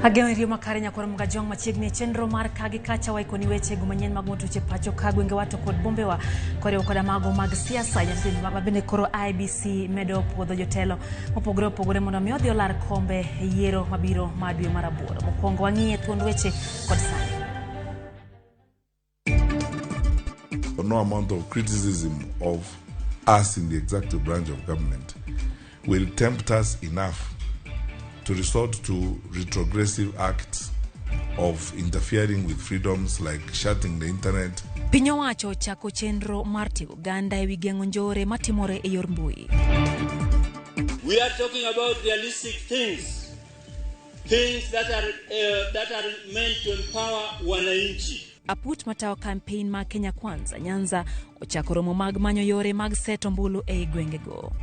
Ageno iriyo makare nyakwar Mgajwang' machiegni e chenro mar ka gi kacha waikoni weche go manyien mag motuche pacho ka gwengewa to kod bombewa koriwo koda mago mag siasa ma bende koro IEBC medo puodho jotelo mopogore opogore mondo mi odhi olar kombe e yiero mabiro ma dwe mar aboro. Mokwongo wang'iye thuond weche kod sani. No amount of criticism of us in the executive branch of government will tempt us enough to resort to retrogressive acts of interfering with freedoms like shutting the internet. Piny owacho ochako chenro mar tiego oganda e wi geng'o njore matimore e yor mbui. We are talking about realistic things, things that are meant to empower wananchi. Aput matayo campaign mag Kenya Kwanza Nyanza ochako romo mag manyo yore mag seto ombulu ei gwengego.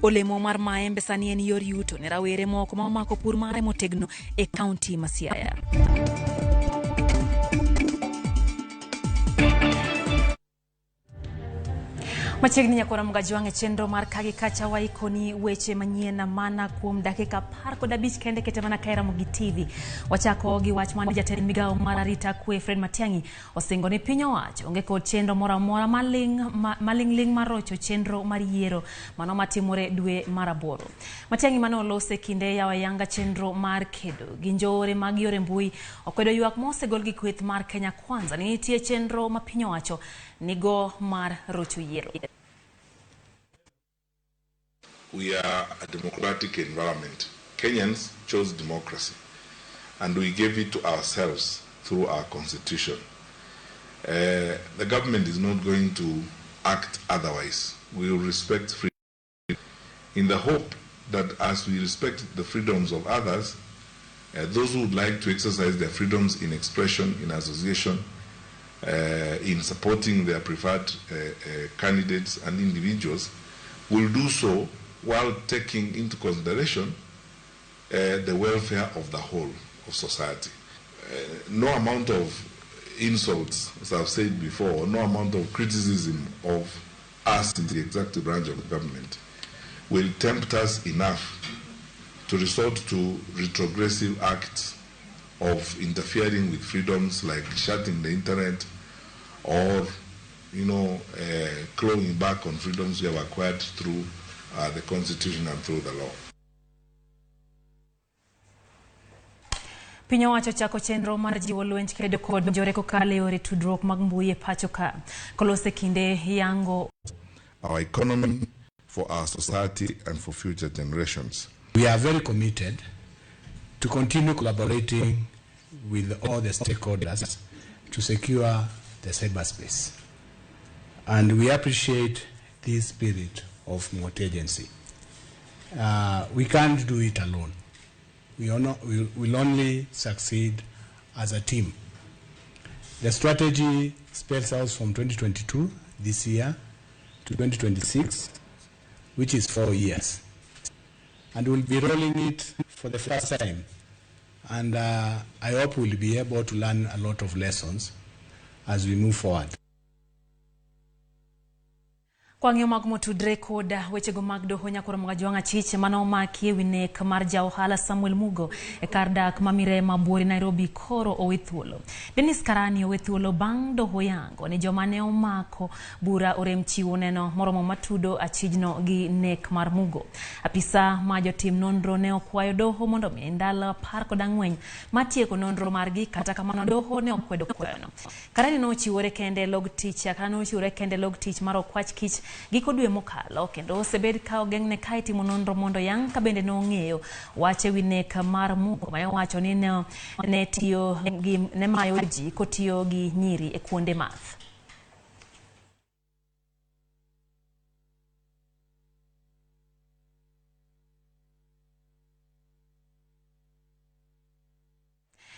Olemo mar maembe sani en yor yuto ne rawere moko ma omako pur mare motegno e kaunti ma Siaya. Machiegni nyakwara Mgajwang' e chenro mar kagi kacha waikoni weche manyien mana kuom dakika 15 kende kete mana ka Ramogi TV. Wachako gi wach mane jatend migawo mar arita kwe Fred Matiang'i osingo ni piny owacho onge kod chenro moro amora maling'ling' mar rocho chenro mar yiero mano matimore dwe mar aboro. Matiang'i mane olose kinde yawo ayanga chenro mar kedo gi njore mag yore mbui okwedo ywak mosegol gi kweth mar Kenya Kwanza ni nitie chenro ma piny owacho nigo mar rocho yiero. We are a democratic environment. Kenyans chose democracy and we gave it to ourselves through our constitution. The government is not going to act otherwise. We will respect freedom in the hope that as we respect the freedoms of others, those who would like to exercise their freedoms in expression, in association, in supporting their preferred candidates and individuals, will do so while taking into consideration the welfare of the whole of society. No amount of insults, as I've said before, no amount of criticism of us in the executive branch of the government will tempt us enough to resort to retrogressive acts of interfering with freedoms like shutting the internet or, clawing back on freedoms we have acquired through the constitution and through the law. Piny owacho chako chenro mar jiwo lwenj kedo kod njore kokalo e yore tudruok mag mbui e pacho ka. Kolose kinde yango our economy, for our society and for future generations. We are very committed to continue collaborating with all the stakeholders to secure the cyberspace. And we appreciate this spirit of multi-agency. We can't do it alone. We will only succeed as a team. The strategy spells out from 2022, this year, to 2026, which is 4 years. And we'll be rolling it for the first time. And I hope we'll be able to learn a lot of lessons as we move forward. Kwang'iyo mag motudre kod wechego mag doho nyakwar Mgajwang' achich mane omaki e wi nek mar ja ohala Samuel Mugo e kar dak ma Mirema Buore Nairobi koro owe thuolo. Dennis Karani owe thuolo bang' doho yango ni joma ne omako bura orem chiwo neno moromo matudo achijno gi nek mar Mugo. Apisa ma jotim nonro ne okwayo doho mondo omiye ndalo 14 matieko nonro margi, kata kamano doho ne okwedo kwayono. Karani nochiwore kende log tich, kata nochiwore kende log tich mar okwach kich giko dwe mokalo, kendo osebed ka ogeng'ne ka itimo nonro mondo yang ka bende nong'eyo wach e wi nek mar Mugo mane owacho ni ne tiyo gi ne mayo ji kotiyo gi nyiri e kuonde math.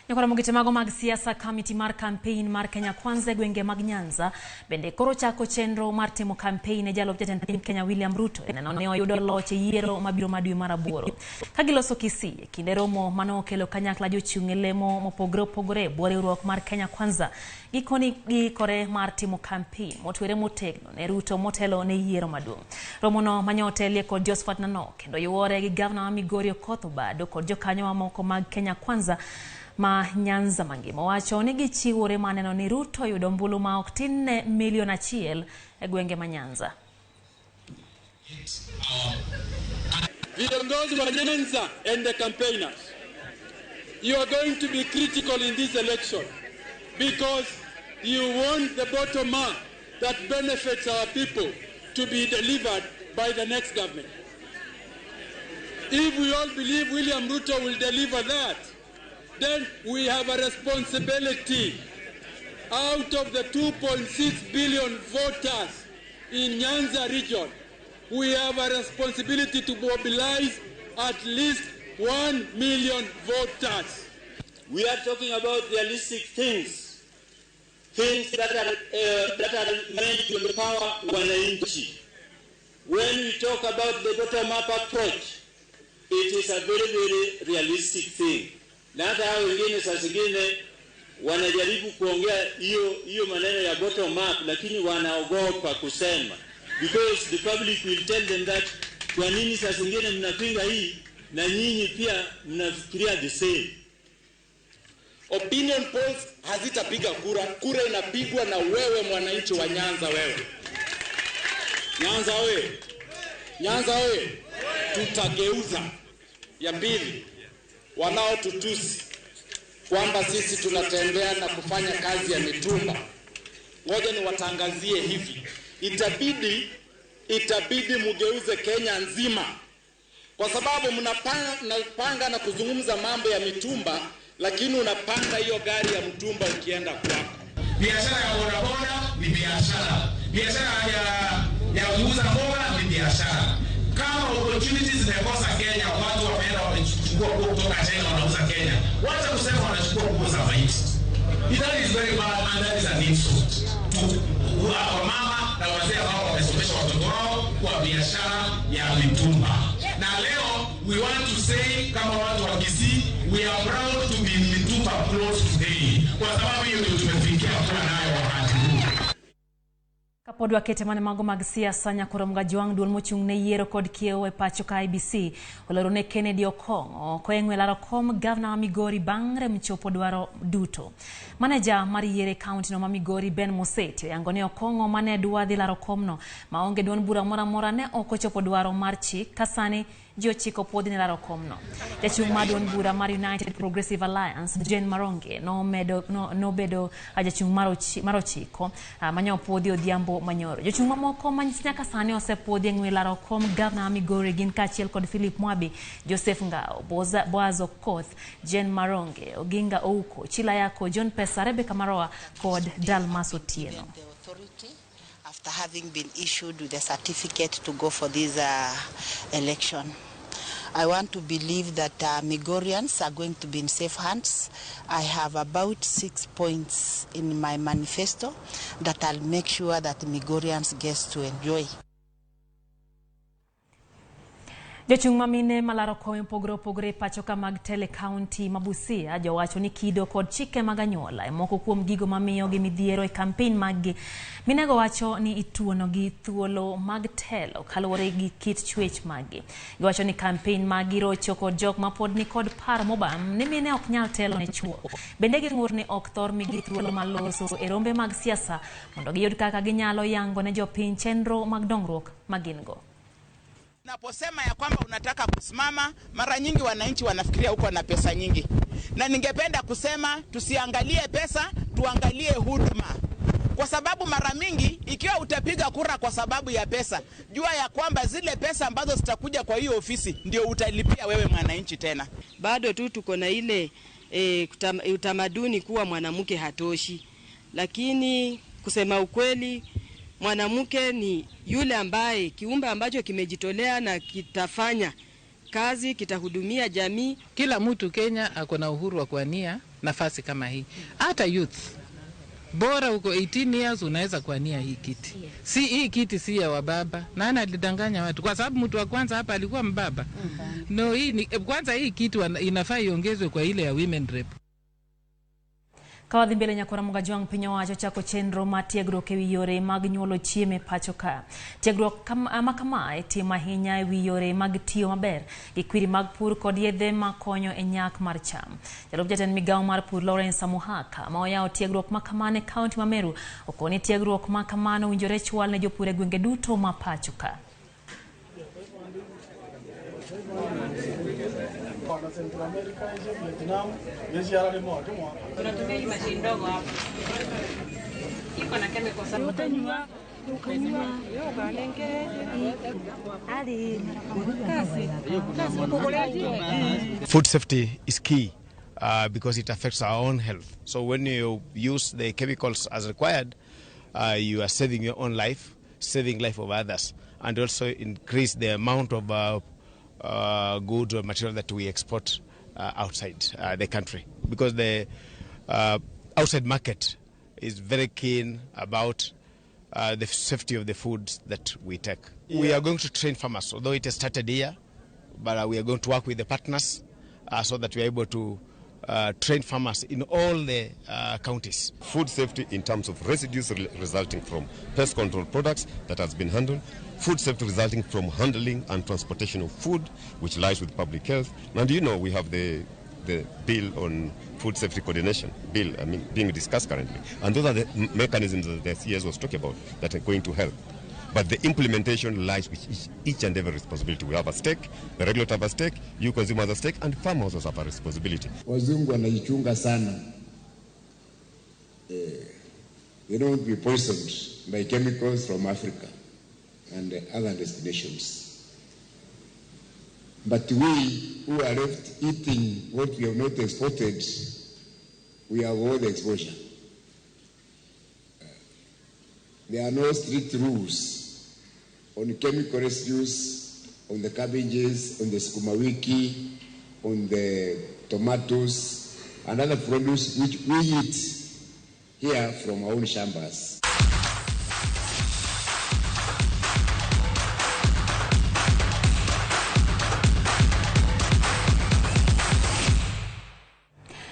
Nyakora mogite mago mag siasa, kamiti mar campaign mar Kenya Kwanza e gwenge mag Nyanza bende koro chako chenro mar timo campaign e jalup jatend piny Kenya William Ruto neno ne oyudo loch e yiero mabiro mar dwe mar aboro. Ka giloso Kisii e kinde romo mane okelo kanyakla jochung' e lemo mopogore opogore e bwo riwruok mar Kenya Kwanza, gikoni giikore mar timo campaign motwere motegno ne Ruto motelo ne yiero maduong'. Romono mane otelie kod Josephat Nanok kendo yuore gi gavana ma Migori Okoth Obado kod jokanyo mamoko mag Kenya Kwanza ma Nyanza mangima wacho ni gichiwore mar neno ni Ruto oyudo ombulu ma ok tin ne milion 1 e gwenge ma Nyanza. Viongozi wa Nyanza and the campaigners, you are going to be critical in this election because you want the bottom up that benefits our people to be delivered by the next government. If we all believe William Ruto will deliver that, then we have a responsibility. Out of the 2.6 billion voters in Nyanza region, we have a responsibility to mobilize at least 1 million voters. We are talking about realistic things, things that are meant to empower wananchi. When we talk about the bottom-up approach, it is a very, very realistic thing. Na hata hao wengine saa zingine wanajaribu kuongea hiyo maneno ya bottom up, lakini wanaogopa kusema because the public will tell them that kwa nini saa zingine mnapinga hii na nyinyi pia mnafikiria the same. Opinion polls hazitapiga kura, kura inapigwa na wewe mwananchi wa Nyanza wewe. Nyanza wewe. Nyanza wewe. Tutageuza. Ya pili, wanaotutusi kwamba sisi tunatembea na kufanya kazi ya mitumba, ngoja niwatangazie hivi, itabidi mugeuze Kenya nzima, kwa sababu mnapanga na kuzungumza mambo ya mitumba, lakini unapanda hiyo gari ya mtumba ukienda kwako. Biashara ya bodaboda ni biashara, biashara ya kuuza mboga ni biashara. Kama opportunities zimekosa Kenya, watu wameenda wamechukua nguo kutoka China wanauza Kenya. Wacha kusema wanachukua nguo za maiti. That is very bad and that is an insult to wamama na wazee ambao wamesomesha watoto wao kwa biashara ya mitumba. Na leo we want to say kama watu wa Kisii, we are proud to be mitumba clothes today, kwa sababu hiyo ndio tumefikia kuwa nayo wakati huu. Kapod wakete mane mago mag siasa, nyakoro Mgajwang' duol mochung' ne yiero kod kiewo e pacho ka IEBC olero ne Kennedy Okong'o koeng'we laro kom gavana ma Migori bang' rem chopo dwaro duto. Maneja mar yiero e kaunti no ma Migori Ben Moseti oyango ni Okong'o mane dwa dhi laro komno maonge duond bura moro amora ne ok ochopo dwaro mar chik ka sani ji ochiko puodhi ne laro komno. Jachung' mar duond bura mar United Progressive Alliance Jane Maronge nobedo jachung' mar ochiko mane opuodhi Odhiambo Manyoro. Jochung' mamoko ma nyaka sani osepuodhi e ng'we laro kom gavana ma Migori gin kaachiel kod Philip Mwabi, Joseph Ngao, Boaz Okoth, Jane Maronge, Oginga Ouko, Chila Yako, John Pesa, Rebecca Maroa kod Dalmas Otieno. After having been issued with a certificate to go for this election, I want to believe that Migorians are going to be in safe hands. I have about 6 points in my manifesto that I'll make sure that Migorians get to enjoy. Jochung' mamine malaro kome mopogore opogore e pacho ka mag tele kaunti ma Busia jowacho ni kido kod chike mag anyuola e moko kuom gigo mamiyogi midhiero e campaign maggi. Minego wacho ni ituonogi thuolo mag telo kaluwore gi kit chwech maggi. Giwacho ni campaign maggi rocho kod jok mapod nikod paro mobam ni mine ok nyal telo ne chuo. Bende ging'ur ni ok thor migi thuolo mar loso e rombe mag siasa mondo giyud kaka ginyalo yango ne jopiny chenro mag dongruok ma gin go. Unaposema ya kwamba unataka kusimama, mara nyingi wananchi wanafikiria uko na pesa nyingi. Na ningependa kusema tusiangalie pesa, tuangalie huduma. Kwa sababu mara mingi ikiwa utapiga kura kwa sababu ya pesa, jua ya kwamba zile pesa ambazo zitakuja kwa hiyo ofisi ndio utalipia wewe mwananchi tena. Bado tu tuko na ile utamaduni kuwa mwanamke hatoshi. Lakini kusema ukweli, mwanamke ni yule ambaye kiumbe ambacho kimejitolea na kitafanya kazi, kitahudumia jamii. Kila mtu Kenya ako na uhuru wa kuania nafasi kama hii. Hata youth bora uko 18 years unaweza kuania hii kiti. Si hii kiti si ya wababa. Nani alidanganya watu? Kwa sababu mtu wa kwanza hapa alikuwa mbaba. No, hii ni, kwanza hii kitu inafaa iongezwe kwa ile ya women rep. Kawadhi mbele nyakora Mugajwang' piny owacho chako chenro mar tiegruok ewi yore mag nyuolo chiemo e pacho ka. Tiegruok ma kamae timo ahinya ewi yore mag tiyo maber gi kwiri mag pur kod yedhe makonyo e nyak mar cham. Jalup jatend migawo mar pur Lawrence Amuhaka ma oyawo tiegruok ma kamano e kaunti ma Meru okoni tiegruok ma kamano owinjore chwal ne jopur e gwenge duto ma pacho ka. Food safety is key because it affects our own health. So when you use the chemicals as required, you are saving your own life, saving life of others, and also increase the amount of goods or material that we export outside the country, because the outside market is very keen about the safety of the foods that we take. Yeah. We are going to train farmers, although it has started here, but we are going to work with the partners so that we are able to train farmers in all the counties. Food safety in terms of residues resulting from pest control products that has been handled, food safety resulting from handling and transportation of food, which lies with public health. And you know, we have the bill on food safety coordination bill, I mean, being discussed currently. And those are the mechanisms that the CS was talking about that are going to help. But the implementation lies with each and every responsibility. We have a stake, the regulator have a stake, you consumers have a stake, and farmers also have a responsibility. Wazungu wanajichunga sana. They don't be poisoned by chemicals from Africa and other destinations. But we who are left eating what we have not exported, we have all the exposure. There are no strict rules on chemical residues, on the cabbages, on the sukuma wiki, on the tomatoes, and other produce which we eat here from our own shambas.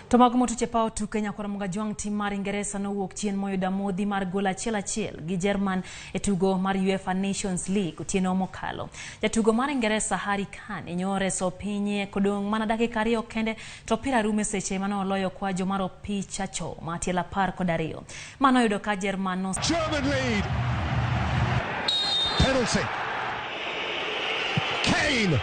To mago motuche paw tuke nyakora Mugajwang' tim mar Ingeresa nowuok chien moyudo amodhi mar gol 1-1 gi Jerman e tugo mar UEFA Nations League otieno mokalo. Jatugo mar Ingeresa Harry Kane nyoreso pinye kodong' mana dakika 2 kende to opira rume seche mane oloyo kwajo mar opich achoma tielo 12. Mano oyudo ka Jerman no German lead. Penalty. Kane.